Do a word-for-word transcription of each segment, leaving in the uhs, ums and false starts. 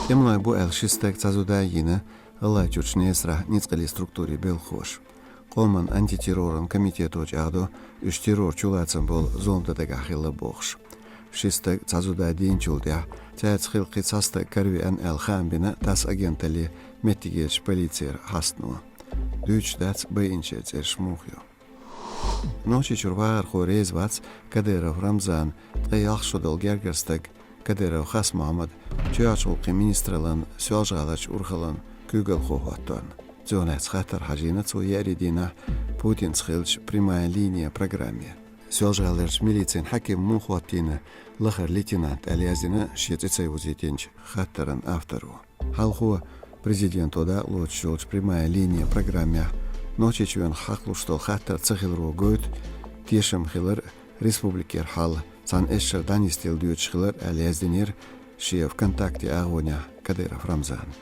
ТӀемалой бу аьлла ши стаг цхьа зуда йина ГӀалгӀайчуьрчу Несарахь ницкъаллин структурийн белхахоша. Къоман антитерроран комитето чӀагӀдо, уьш террор чулацам болу зулам дан дагахь хилла бохуш. Ши стаг цхьа зуда дийначул тӀаьхьа цаьрца хилла кхин цхьа стаг каравеана аьлла хаам бина ТАСС агенталле меттигерчу полицера хьастано. Дуьйцуш дац байинчеран цӀераш муха ю. Нохчийчуьра вахархо реза вац Кадыров Рамзан, ткъе ялх шо долу гергара стаг Кадыров Хасмохьмад, чоьхьарчу гӀуллакхийн министраллан Соьлжа-ГӀаларчу урхаллан куьйгалхо хӀотторна. Цунах лаьцна хаттар хьажийна цо еарин дийнахь Путинца хиллачу «Прямая линия» программе. Соьлжа-ГӀаларчу милицин хьаькам муха хӀоттийна лахара лейтенант аьлла, яздина шен цӀе ца йовзийтинчу хаттаран авторо. Хьалхо президенто дакъалоцуш йолчу «Прямая линия» программехь Нохчийчоьнах хьакхалуш долу хаттар ца хиларо гойту тешам хилар, республикера хьал цхьана эшшара дӀанисделла доьдуш хилар аьлла, яздинера шен ВКонтакте агӀонехь Кадыров Рамзана.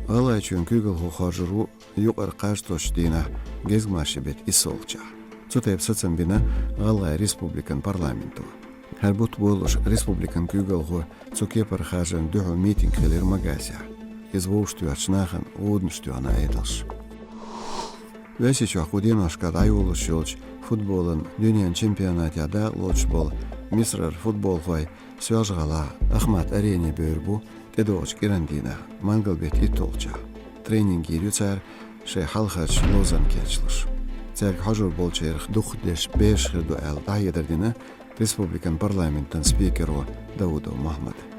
ГӀалгӀайчоьнан куьйгалхо хоржур ву юкъара кхаж тосучу дийнахь, гезгмашин беттан иссалгӀачохь. Цу тайпа сацам бина ГӀалгӀайн республикан парламенто. ХӀара бутт болуш республикан куьйгалхо цу кепара харжарна дуьхьал митинг хилира Магасехь. Иза вовшахтоьхча нахана гӀуданаш тоьхна Ӏедалша. Оьрсийчохь кху деношкахь дӀайолалуш йолчу футболан дуьненан чемпионатехь дакъалоцуш болу Мисрара футболхой Соьлжа-ГӀалахь Ахмат-Арене бевр бу тӀедогӀучу кӀиран дийнахь, мангал беттан итталгӀачохь. Тренинг йийр ю цара, шайн хьалхарчу ловзарна кечлуш. Цаьрга хьожур болчарах дукхахдерш бераш хир ду аьлла, дӀахьедар дина республикан парламентан спикеро Даудов Мохьмада.